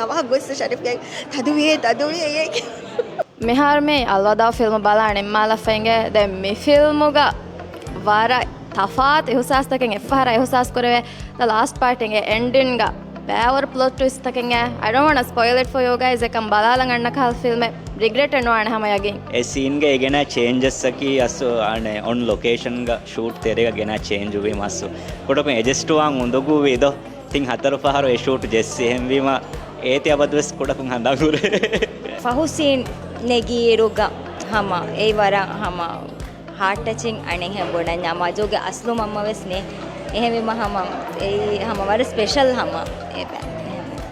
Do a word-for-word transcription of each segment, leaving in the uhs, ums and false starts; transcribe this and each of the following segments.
އަވަހަށް ގޮސް ޝަރީފްގެ ތަދުވިއޭ، ތަދުވިއޭ. މިހާރު މި އަލްވަދާ ފިލްމު ބަލާން އިންމާލަފަ އިނގޭ. ދެން މި ފިލްމުގަ ވަރަށް ތަފާތު އިހުސާސްތަކެއް އެއްފަހަރާ އިހުސާސް ކުރެވޭ. ދަ ލާސްޓް ޕާޓް އިނގޭ އެންޑިންގަ ބައިވަރު ޕްލޮޓް ޓްވިސްޓްތަކެއް. I don't wanna spoil it for you guys. އެކަން ބަލާލަން އަންނަ ކަހަލަ ފިލްމެއް ރިގްރެޓެއް ނުވާނެ ހަމަ ޔަގީން. އެ ސީންގެ އެ ގެނަ ޗޭންޖަސްއަކީ އަސް އަނެ އޮން ލޮކޭޝަންގަ ޝޫޓް ތެރޭގަ ގެނަ ޗޭންޖުވީމަ އަސް ކުޑަކުން އެޖެސްޓުވާން އުނދަގޫވީ ދޯ. ތިން ހަތަރު ފަހަރު އެ ޝޫޓް ޖެއްސި އެހެންވީމަ އޭތި އަބަދުވެސް ކުޑަކުން ހަނދާން ހުރޭ. ފަހު ސީން ނެގިއިރުގަ ހަމަ އެއީ ވަރަށް ހަމަ ހާޓް ޓަޗިން އަނެއްހެން ބުނަންޏާ. މަޖޫގެ އަސްލު މަންމަ ވެސް ނެ. އެހެންވީމަ ހަމަ އެއީ ހަމަ ވަރަށް ސްޕެޝަލް ހަމަ އެ ބަ-،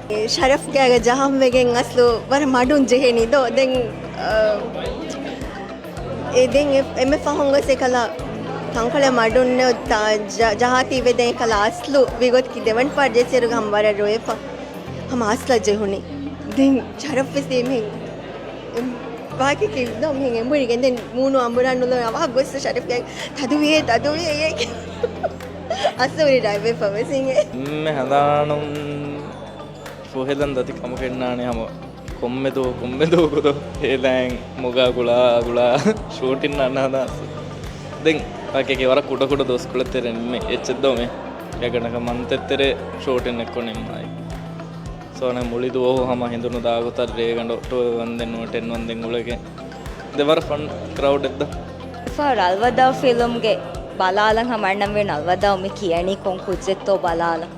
އެހެން. ޝަރަފްގެ ޖަހަން ވެގެން އަސްލު ވަރަށް މަޑުން ޖެހެނީ ދޯ. ދެން، އަ، އެ ދެން އެ-، އެންމެ ފަހުން ގޮސް އެކަލަ ތަންކޮޅެއް މަޑުންނެ ތާ-، ޖަ-، ޖަހާތީ ވެ ދެން އެކަލަ އަސްލު ވިގޮތަކީ ދެވަން ޕާޓް ޖެއްސިއިރުގަ ހަމަ ވަރަށް ރޮއެފަ. ހަމަ އަސްލަށް ޖެހުނީ. ދެން ޝަރަފް ވެސް ދޭ މިހެން ވާކި ކި-، ދޯ މިހެން އެނބުރިގެން ދެން މޫނު އަނބުރާ ނުލޯ އަވަހަށް ގޮސް ޝަރަފްގެ ތަދުވިއޭ، ތަދުވިއޭ. އަސްލު ރި ޑްރައިވް ވެފަ ވެސް އިނގޭ. މެ ހަނދާނުން ފުހެލަން ދަތި ކަމަކެއް ނާނެ ހަމަ ކޮންމެދު، ކޮންމެދު ގުދު ހޭލާއިން މޮގާ ގުޅާ، ގުޅާ ޝޫޓިން ނަންނާ ދާސް. ދެން ވަކެކެ ވަރަށް ކުޑަ ކުޑަ ދުވަސްކޮޅެއް ތެރެ މެ އެއްޗެއް ދޯ މެ. ގަނޑަކަށް މަންތެއް ތެރެ ޝޫޓިން އެއްކޮށް ނިންމާއި. ސޯނަ މުޅި ދުވަހު ހަމަ ހިނދުނު ދާގޮތަށް ރޭގަނޑު ޓުވެލް ވަންދެން ނުވަ ޓެން ވަންދެން އުޅެގެން. ދެ ވަރަށް ފަން ކްރައުޑެއް ދޯ. ފަހަރު އަލްވަދާ ފިލްމްގެ ބަލާލަން ހަމަ އަންނަން ވީނު އަލްވަދާ މި ކިޔަނީ ކޮން ކުއްޖެއްތޯ ބަލާލަން.